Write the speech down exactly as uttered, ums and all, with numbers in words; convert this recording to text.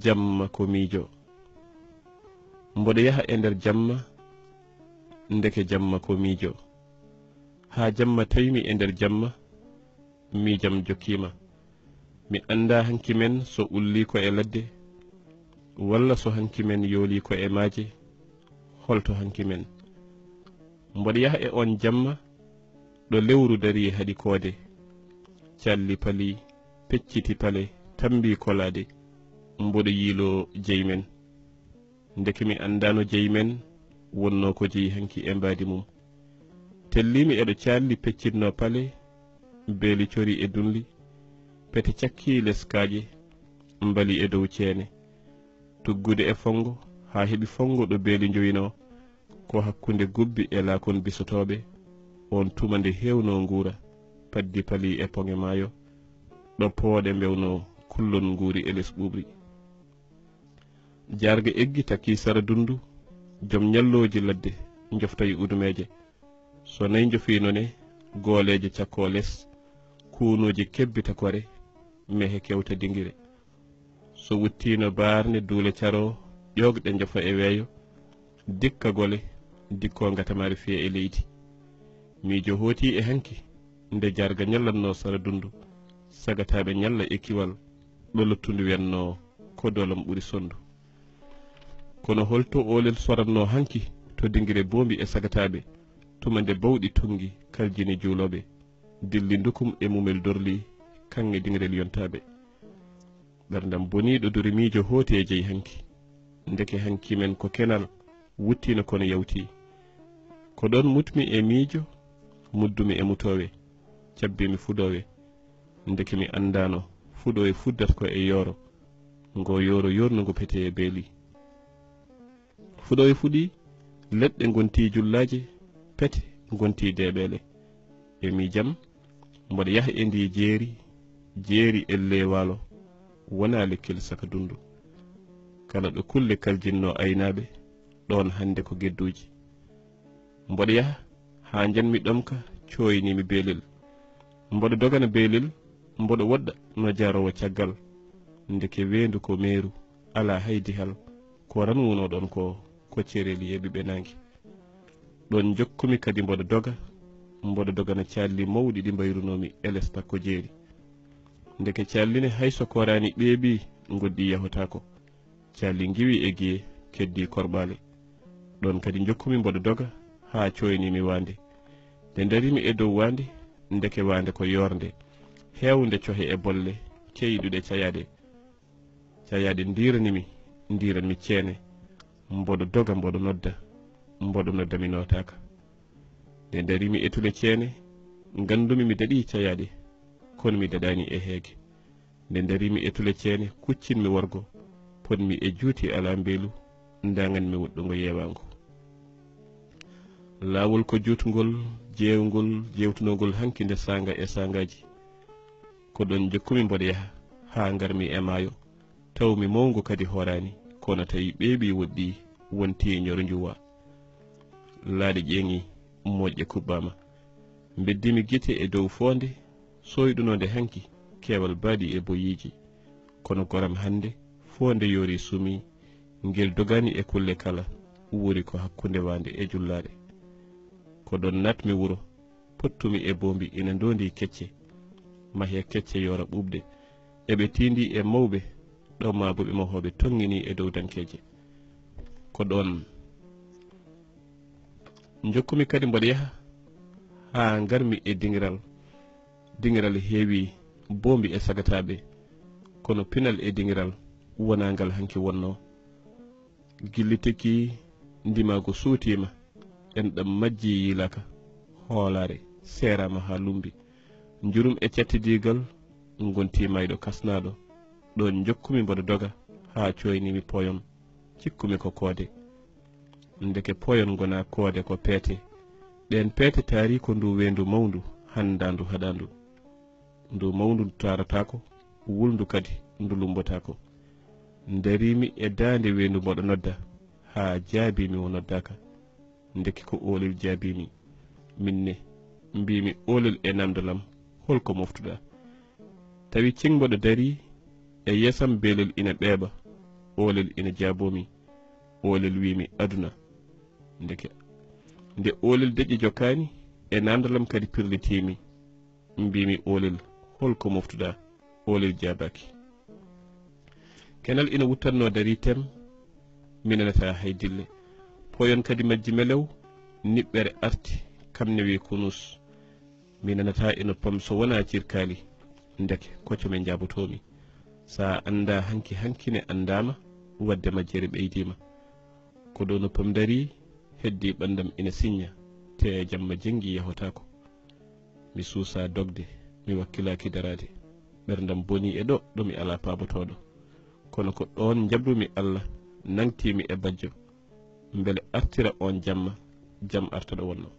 Jamma ko miijo. Mboɗo yaha e nder jamma, ndeke jamma ko miijo. Haa jamma tawi mi e nder jamma, miijam jokkiima. Mi anndaa hanki men so ullii ko e ladde, walla so hanki men yoolii ko e maaje, holto hanki men. Mboɗo yaha e oon jamma, ɗo lewru darii haɗi koode. Calli palii, pecciti pale, tammbii kolaade, mboɗo yiiloo jeyi men. Ndeke mi anndaano jeyi men, wonnoo ko jeyi hanki e mbaadi mum. Tellii mi eɗo calli peccitnoo pale, beeli corii e dunli, pete cakkii les kaaƴe, mbalii e dow ceene. Tuggude e fonngo, haa heɓi fonngo ɗo beeli njowinoo, ko hakkunde gubbi e laakon bisotooɓe, oon tuma nde heewnoo nguura, paddi palii e poŋe maayo, ɗo pooɗe mbewnoo kullon nguuri e les ɓuuɓri. Jaarga eggi takki sara dundu, jom ñallooji ladde njoftoyi udumeeje. So nayi njofiino ne, gooleeje cakkoo les, kuunuuji kebbi takore, mehe kewta dingire. So wuttiino baarne duule caroo, ƴoogɗe njofa e weeyo, dikka gole, dikkoo ngatamaari fiya e leydi. Miijo hootii e hanki, nde jaarga ñallannoo sara dundu, sagataaɓe ñalla e kiwal, ɗo lottundu wennoo ko dolam ɓuri sondu. Kono holto oolel soratnoo hanki to dingire boombi e sagataaɓe, tuma nde bawɗi tunngi kaljini juulooɓe, dilli ndukum e mumel dorli kaŋŋe dingirel yontaaɓe. Ɓerndam boniiɗo duri miijo hooti e jeyi hanki. Ndeke hanki men ko kenal, wuttiino kono yawtii. Ko ɗoon mutmi e miijo, muddumi e mutoowe, cabbimi fudoowe. Ndeke mi anndaano, fudoowe fuddata ko e yooro. Ngo yooro yoornungo pete e beeli. Fuɗo e fuɗi, leɗɗe ngonti jullaaje, pete ngonti deeɓeele. E miijam, mboɗo yaha e ndi jeeri, jeeri elle waalo, wonaa lekkel saka dundu. Kala ɗo kulle kaljinnoo aynaaɓe, ɗoon hannde ko gedduuji. Mboɗo yaha haa njanmi ɗomka, cooyniimi beelel. Mboɗo dogana beelel, mboɗo woɗɗa no jaaroowo caggal. Ndeke weendu ko meeru, alaa hay dihal. Ko ran wonoo ɗoon ko, ko cereeli e ɓiɓɓe naange. Ɗoon njokkumi kadi mboɗo doga, mboɗo dogana calli mawɗi ɗi mbayrunoomi e les takko jeeri. Ndeke calli ne hay so koraani ɓeeɓi, ngoɗɗi yahotaako. Calli ngiwi e giye, keddii korɓaale. Ɗoon kadi njokkumi mboɗo doga haa cooyniimi waande. Nde ndariimi e dow waande, ndeke waande ko yoornde, heewnde cohe e bolle, ceyɗuɗe cayaaɗe. Cayaaɗe ndiirani mi, ndiiran mi ceene. Mboɗo doga, mboɗo nodda, mboɗo nodda, mi nootaaka. Nde ndariimi e tule ceene, nganndumi mi daɗii cayaaɗe, kono mi daɗaani e heege. Nde ndariimi e tule ceene, kuccinmi worgo, potmi e juuti alaa mbeelu, ndaanganmi woɗɗungo yeewaango. Laawol ko juutngol, jeewngol, jeewtunongol hanki nde saanga e saangaaji. Ko ɗoon njokkumi mboɗo yaha, haa ngarmi e maayo. Tawmi mawngo kadi horaani, kono tawi ɓeeɓi woɗɗi, wonti ñoro njuwa. Laaɗe ƴeeŋi, moƴƴe kuɓɓaama. Mbeddimi gite e dow foonde, sooyɗunoonde hanki, keewal baɗi e boyiiji. Kono goram hannde, foonde yoori sumi, ngel dogaani e kulle kala, wuuri ko hakkunde waande e jullaare. Ko ɗoon naatmi wuro, pottumi e boombi ina ndoondi kecce, mahee kecce yoora ɓuuɓde. Eɓe tiindi e mawɓe, ɗo maabooɓe mahooɓe toŋŋinii e dow dankeeje. Ko ɗoon njokkumi kadi mboɗo yaha haa ngarmi e dingiral. Dingiral heewi boombi e sagataaɓe, kono pinal e dingiral wonaa ngal hanki wonnoo. Gilli tekki, ndimaagu suutiima, enɗam majji yiilaaka, hoolaare seeraama haa lumbi. Njurum e cattidiigal ngonti mayɗo kasnaaɗo. Ɗoon njokkumi mboɗo doga haa cooyniimi poyon, cikkumi ko koode. Ndeke poyon ngonaa koode, ko peete. Ɗeen peete taari ko ndu weendu mawndu, hanndaandu haɗaandu. Ndu mawndu ndu taarataako, wulndu kadi ndu lummbotaako. Ndariimi e daande weendu mboɗo nodda, haa jaabiimi o noddaaka. Ndeke ko oolel jaabiimi. Min ne, mbiimi oolel e naamndal am, hol ko moftuɗaa? Tawi ciŋ mboɗo darii, e yeesam beelel ina ɓeeɓa. Oolel ina jaaboo mi. Oolel wii mi, "Aduna." Ndeke, nde oolel deƴƴi jokkaani, e naandalam kadi pirlitiimi. Mbii mi, "Oolel, hol ko moftuɗaa?" Oolel jaabaaki. Kenal ina wuttannoo darii tem, mi nanataa hay dille. Poyon kadi majji melew, niɓɓere arti, kam ne wii kunus. Mi nanataa ina pom so wonaa cirkaali. Ndeke, kocco men njaabotoo mi. So a anndaa hanki, hanki ne anndaama, waɗde majjere ɓeydiima. Ko ɗo no pom darii, heddii ɓanndam ina siñña, te jamma jenngi yahotaako. Mi suusaa dogde, mi wakkilaaki daraade. Ɓerndam bonii e ɗo, ɗo mi alaa paabotooɗo. Kono ko ɗoon njaɓrumi Allah, nangtii mi e bajjo. Mbele artira oon jamma, jam arta ɗo wonnoo.